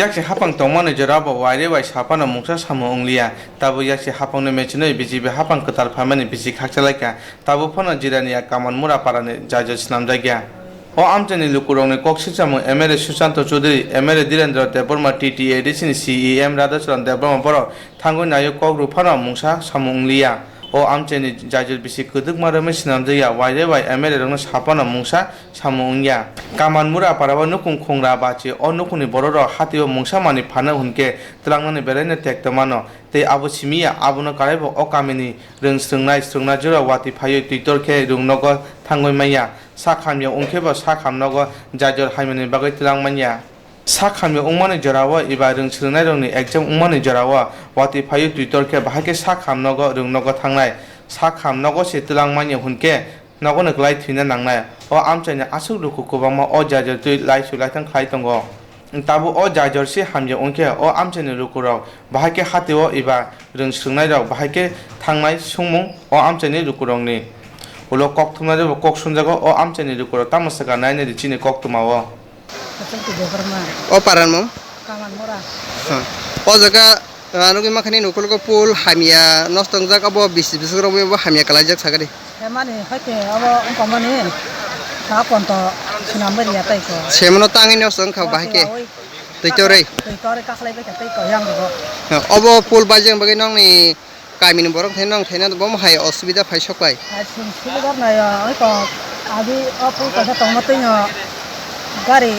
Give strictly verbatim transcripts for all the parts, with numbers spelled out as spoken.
Yaksi hapang tongmani jorao bo waire wai saphano mungsa samung wngliya. Tabuk yaksi hapangno mechinwi B J P hapang kwtal phaimani bisi khakchalaikha. Tabuk phano Jirania Kamanmura parani jaijor swnamjakya. O amchaini lukurokni kok siksamung M L A Susanto Chowdhury, M L A Dhirendra Debbarma, T T A D C ni C E M Radhacharan Debbarma borok thangwi naio kok rw phano mungsa samung wngliya. O amchaini jaijor bisi kwdwkma romwi swnamjakya, waire wai M L A rokno saphano mungsa samung wngya. Kamanmura parao nukung khungra bachi o nukungni bororok hatio mungsa manwi phano hwnkhe twlangnani belaino tekto mano. Tei abo simi ya, abono karaibo o kamini rwng swrwngnai swrwngna jora watwi phaiwi twitor khe rwng nogo thangwi manya. Sak hamya wngkhebo sak ham nogo jaijor haimani bagwi twlang manya. Sak hamya wngmani jorao eba rwng swrwngnairokni exam wngmani jorao watwi phaiwi twitor khe bahai khe sak ham nogo rwng nogo thangnai. Sak ham nogo se twlang manya hwnkhe nogono kwlai thwina nangnai. O amchaini aswk luku kwbangma o jaijor twi laisu laithang khlai tongo. Tabuk o jaijor se hamya wngkhe o amchaini lukurok bahai khe hatio eba rwng swrwngnairok bahai khe thangnai swngmung o amchaini lukurokni ulo kok thumnairokbo kok sumjago. O amchaini lukurok tamo swkang nainai di chini koktwmao. Aswk twi Debbarma. O paranmung? Kamanmura. Hmm. O jaga, ah, nugwi mankha nini ukulgo pool hamya nosto wngjak, abo bisi bwswk romwi bo hamya kwlaijak sakadi. Hemani haikhe abo wngkha mani, ta ponto swnamwi riya tei ko. Semono tangwi nosto wngkha bahai khe. Twi torwi. Twi torwi kakhwlai bai kha tei ko yang rwgo. Ha, obo pool baijak bagwi nokni kamini borok thai nong thaina bomo hai osubida phai sok bai. Hai chwng subida nai, ah, oi ko agi o pool kaisa tongma twi no gari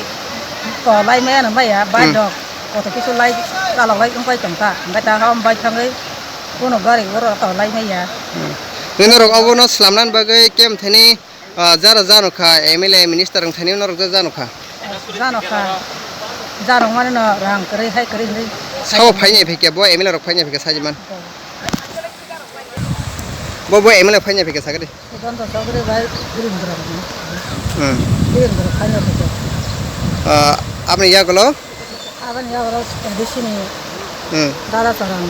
to lai maya no maya, bike Hmm. rok koto kisu lai chalok lai wngpai tong ta, hingke ta hom bike thangwi kuno gari oro to lai maya. Hmm. Tei norok obono slamnani bagwi kem thani, ah, jara jano kha, M L A, minister wng thani norok jano kha. Jano kha, jano mani no rang kwrwi hai kwrwi hinwi. Sao phainai phaikhe, bo M L A rok phainai phaikhe sajiman. Bo, bo M L A phainai phaikhe sakadi. Sudanta Chowdhury bai Dhirendra. Hmm. Dhirendra phainai phaikhe. Ah, aboni yagulo? Aboni yagulo A D C ni Hmm. Dada Charan.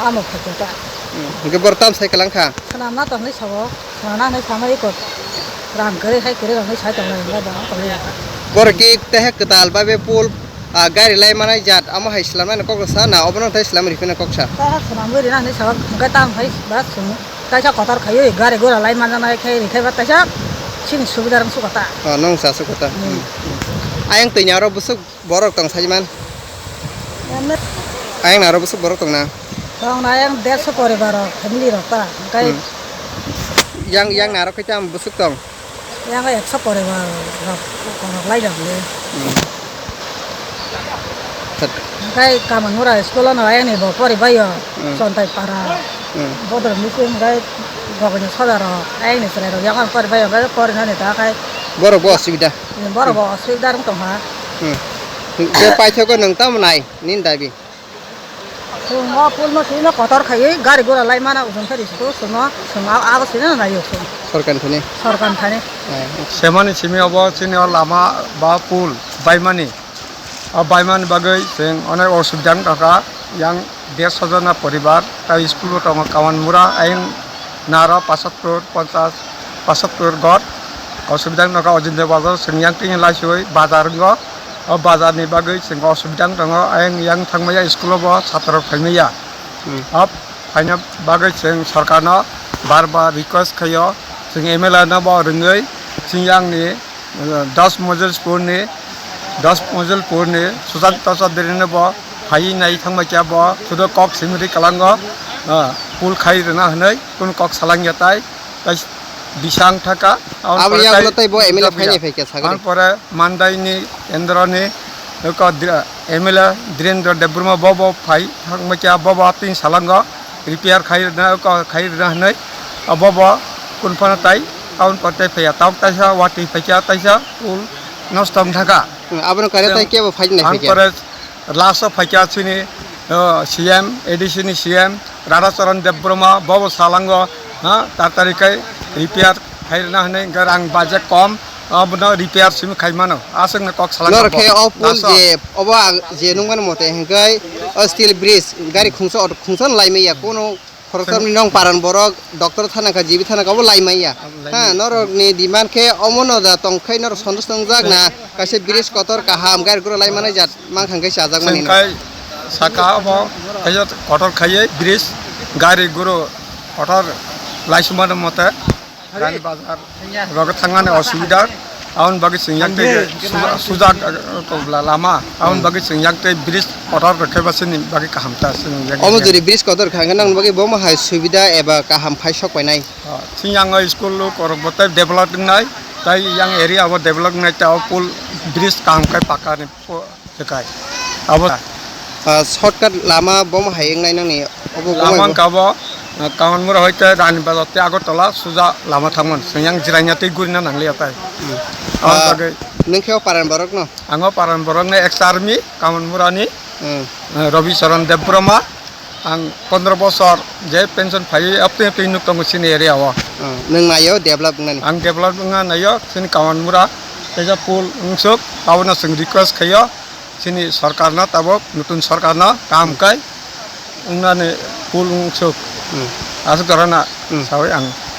Amo phaikhe ta. Hmm. Hingke bor tam sai kwlang kha? Swnamna tongni sabo, swnamna hinwi sama iko. Rang kwrwi hai kwrwi rokni sai tongnai hinwi ba tongwi. Bor ki tehe kwtal bai be pool, ah, gari lai manai jat, amo hai slamnani kok sa na, obono tei slamwi rikhe na kok sa. Tehe swnamwi rina hinwi sabo, hingke tam hai ba swng. Kaisa kotor khaiwi gari gura lai manjanai khai rikhe ba taisa chini subida rang sukata. Ah, nong sa sukata. Hmm. Hmm. Ayang twi aro bwswk Borok tong sajiman? Emne. Ayang naro bwswk borok tongna? Tongna ayang derso poribar rok, family rok ta. Hingkai Hmm. Yang, yang naro kaitam bwswk tong? Yang ekso poribar rok, rok lai rok le. Hmm. Thak. Hingkai Kamanmura school no ayang ni bo poribaio, Hmm. Chontai para. Hmm. Bodol misi hingkai Gogoni soda rok, ayang ni chwrai rok yang poribaio, hingkai porinani ta khai. Borok bo osubida. Borok bo osubida rok tongha. Hmm. Je paithago nwng tamo nai, nini dabi? Chwng o pool no sino kotor khaiwi gari gura lai mana ujon khe risiko chwngno chwng a-, abo sino naio chwng. Sorkar thani? Sorkar thani. Eh. Semani simi obo chini o lama ba pool baimani. O baimani bagwi chwng onek osubida wng tongkha. Yang derso jona poribar, tai school bo tongo Kamanmura, ayang naro pasattur, ponchas, pasattur ghor. Osubida wng tongkha, Ojindra bazar, chwng yang tini laisui bazar wngo. O bazar ni bagwi chwng osubida wng tongo, ayang yang thangmaya school o bo chatra rok phaimaya. Hmm. O phaina bagwi chwng sorkar no bar bar request khaio, chwng M L A no bo rwngwi chwng yang ni Das Mozilpur ni, Das Mozilpur ni Susanto Chaudhary no bo phaiwi nai thangma khe bo sudo kok simi ri kalango, ah, pool khai rwna hwnwi kunu kok salang ya tai, tai bisang thaka, aboni Abo pore yagulo tai tai bo M L A phainai phaikha sakhe. Aboni pore Mandai ni Kendro ni ko Dra-, M L A Dhirendra Debbarma bo bo phai thangma khe bo bo tin salango. Repair khai rwna, ko khai rwna hwnwi, abo bo kunu phano tai town pore tai phaiya, tok taisa watwi phaikha, taisa pool nosto wng thangkha. Hmm, abono kare tai kebo phaina Ang phaikha. Pore last o phaikha chini, o, C M, A D C ni C M, Radhacharan Debbarma, bo bo salango, ha, tatari khai repair khai rwna hwnwi, hwnkhe rang budget kom, abono repair simi khai mano, aswkno kok salang Nor khe o pool je, obo ang je nukmani mote hwnkhe o steel bridge, gari khungsa, auto khungsa no lai manya, kono Khoroksa ni nong paran borok doctor thana kha, G B thana kha, obo lai manya. Obo lai Ha, manya. Norok ni demand khe omo no da tong khai norok sandos tongjak na, kaisa bridge kotor kaham gari gura lai manai jat mang thang khai chajak mani no. Sengkai saka omo, kaisa kotor khaiye bridge gari guru kotor lai sumano mote. Rani bazar rogo thangmani osubida, aboni bagwi chwng yak tei suja, suja tongla lama, aboni bagwi chwng yak tei bridge kotor rwkhe ba chini bagwi kaham ta chwng yak. Omo jori bridge kotor kha hwnkhe nang bagwi bo ma hai subida eba kaham phai sok painai? Ah, chini yang o school o korok bo tei develop wngnai, tei yang area bo develop wngnai, tei o pool bridge kaham khai paka ni. Kwkai. Abo. Ah, shortcut lama bomo hai wngnai nangni obo lama wngkha bo, ah, Kamalmura hoite Rani Bazar tei Agartala suja lama thangmani. Chwng yang jiraina tei gurina nangliya tai. Hmm. Aboni Ah, bagwi. Nwng khe o paran borokno? Ang o paran borokno ex army, Kamalmurani, Hmm. ah, Rabi Charan Debbarma. Ang pondro bosor je pension phaiwi apni apni nuk tongo chini area o. Oh, nwng naio develop wngnani? Ang develop wngna naio chini Kamalmura, teisa pool wngsuk, abono chwng request khaio chini sorkarno, tabuk nutun sorkarno kaham kai wngnani pool wngsuk. Hmm. Aswk jorana Hmm. sawi ang.